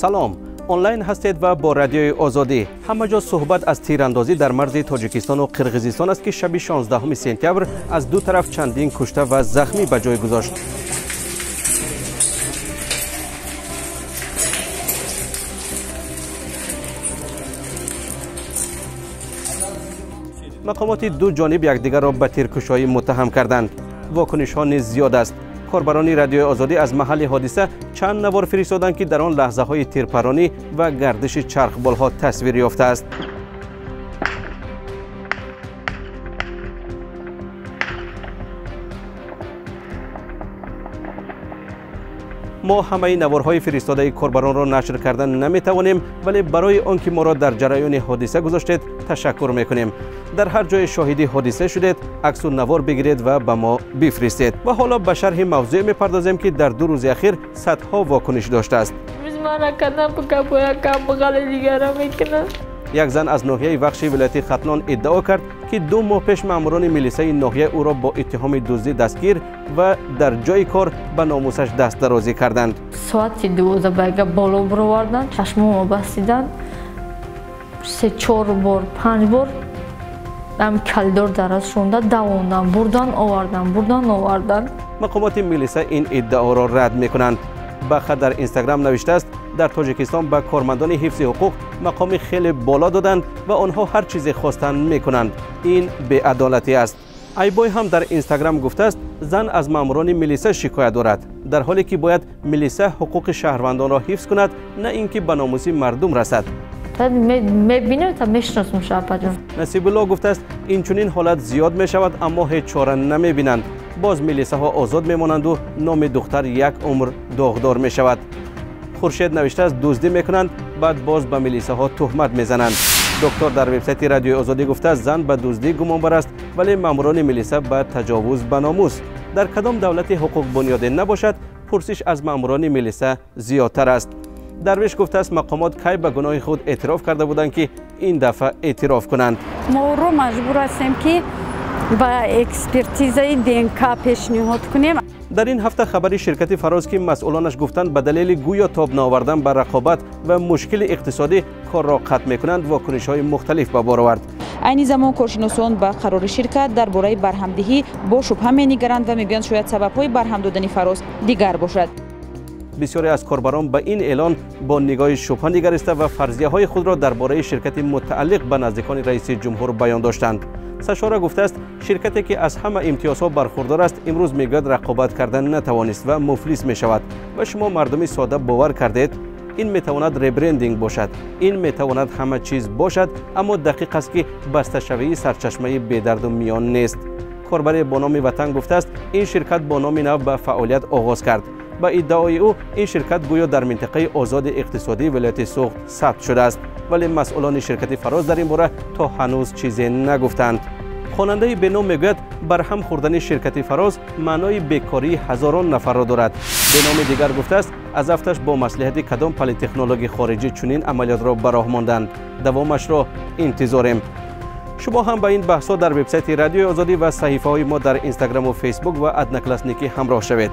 Салом, онлайн ҳастед ва бо Радиои Озодӣ. Ҳама ҷо суҳбат аз тирандозӣ дар марзи Тоҷикистону Қирғизистон аст, ки шаби 16 сентябр аз ду тараф чандин кушта ва захмӣ ба ҷой гузошт. Мақомоти ду ҷониб якдигарро ба тиркушоӣ муттаҳам карданд. Вокунишҳо низ зиёд аст. Корбарони Радиои Озодӣ аз маҳалли ҳодиса чанд навор фиристоданд, ки дар он лаҳзаҳои тирпаронӣ ва гардиши чархболҳо тасвир ёфтааст. Мо ҳамаи наворҳои фиристодаи корбаронро нашр кардан наметавонем, вале барои он ки моро дар ҷараёни ҳодиса гузоштед, ташаккур мекунем. Дар ҳар ҷое шоҳиди ҳодиса шудед, аксу навор бигиред ва ба мо бифиристед. Ва ҳоло ба шарҳи мавзӯе мепардозем, ки дар 2 рӯзи ахир садҳо вокуниш доштааст. Як зан аз ноҳияи Вахши вилояти Хатлон иддао кард, ки 2 моҳ пеш маъмурони милисаи ноҳия ӯро бо иттиҳоми дуздӣ дастгир ва дар ҷои кор ба номусаш дастдарозӣ карданд. Соати 12 байга боло бироварданд, чашмомо бастиданд, 3-4 бор, 5 бор ам калидор дараз шонда давондан, бурдан овардан, бурдан овардан. Мақомоти милиса ин иддаоро рад мекунанд. Баха дар Инстаграм навиштааст, дар Тоҷикистон ба кормандони ҳифзи ҳуқуқ мақоми хеле боло доданд ва онҳо ҳар чизе хостанд мекунанд. Ин беадолатӣ аст. Айбой ҳам дар Инстаграм гуфтааст, зан аз маъмурони милиса шикоят дорад, дар ҳоле ки бояд милиса ҳуқуқи шаҳрвандонро ҳифз кунад, на ин ки ба номуси мардум расад. Насибулло гуфтааст, инчунин ҳолат зиёд мешавад, аммо ҳеҷ чора намебинанд. Боз милисаҳо озод мемонанду номи духтар як умр доғдор мешавад. Хуршед навиштааст, дуздӣ мекунанд, баъд боз ба милисаҳо туҳмат мезананд. Доктор дар вебсайти Радиои Озодӣ гуфтааст, зан ба дуздӣ гумонбар аст, вале маъмурони милиса ба таҷовуз ба номус. Дар кадом давлати ҳуқуқбунёде набошад, пурсиш аз маъмурони милиса зиёдтар аст. Дарвеш гуфтааст, мақомот кай ба гуноҳи худ эътироф карда буданд, ки ин дафъа эътироф кунанд. Моро маҷбур ҳастем, ки ба экспертизаи ДНК пешниҳод кунем. Дар ин ҳафта хабари ширкати Фароз, ки масъулонаш гуфтанд ба далели гӯё тоб наовардан ба рақобат ва мушкили иқтисодӣ корро қатъ мекунанд, вокунишҳои мухталиф ба бор овард. Айни замон коршиносон ба қарори ширкат дар бораи барҳамдиҳӣ бо шубҳа менигаранд ва мегӯянд, шояд сабабҳои барҳам додани Фароз дигар бошад. Бисёре аз корбарон ба ин эълон бо нигоҳи шубҳа нигариста ва фарзияҳои худро дар бораи ширкати мутааллиқ ба наздикони раиси ҷумҳур баён доштанд. Сашора гуфтааст, ширкате ки аз ҳама имтиёзҳо бархурдор аст, имрӯз мегӯяд рақобат кардан натавонист ва муфлис мешавад. Ва шумо мардуми сода бовар кардед, ин метавонад ребрендинг бошад, ин метавонад ҳама чиз бошад, аммо дақиқ аст, ки басташавии сарчашмаи бедарду миён нест. Корбаре бо номи Ватан гуфтааст, ин ширкат бо номи нав ба фаъолият оғоз кард. Ба иддаои ӯ, ин ширкат гӯё дар минтақаи озоди иқтисодии вилояти Суғд сабт шудааст, вале масъулони ширкати Фароз дар ин бора то ҳанӯз чизе нагуфтанд. Хонандаи беном мегӯяд, барҳам хӯрдани ширкати Фароз маънои бекории ҳазорон нафарро дорад. Беноми дигар гуфтааст, аз афташ бо маслиҳати кадом политехнологи хориҷӣ чунин амалиётро ба роҳ монданд. Давомашро интизорем. Шумо ҳам ба ин баҳсҳо дар вебсайти Радиои Озодӣ ва саҳифаҳои мо дар Инстаграму Фейсбук ва Одноклассники ҳамроҳ шавед.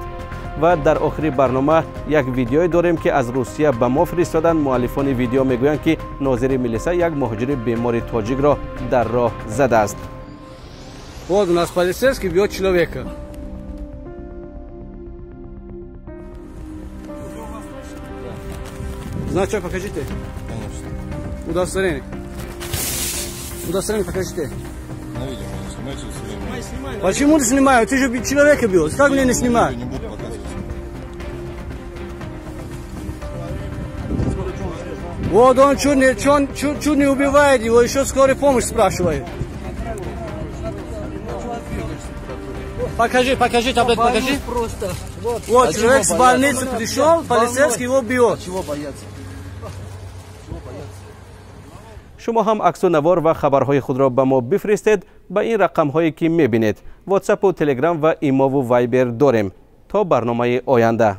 Ва дар охири барнома як видеое дорем, ки аз Русия ба мо фиристоданд. Муаллифони видео мегӯянд, ки нозири милиса як муҳоҷири бемори тоҷикро дар роҳ задааст. Вот у нас полицейский бьет человека. Значок покажите. Конечно. Удостоверение. Удостоверение покажите. На видео не снимайте удостоверение. Почему не снимаю? Ты же человека бил. Как мне не снимать? Не буду показывать. Вот он чуть не убивает его, еще скорая помощь спрашивает. Покажи, покажи таблетку, покажи. Просто. Вот, вот человек с больницы пришел, полицейский его бьет. Чего бояться? Шумо ҳам аксу навор ва хабарҳои худро ба мо бифиристед ба ин рақамҳое ки мебинед. Ватсапу, Телеграм ва Имову Вайбер дорем. То барномаи оянда.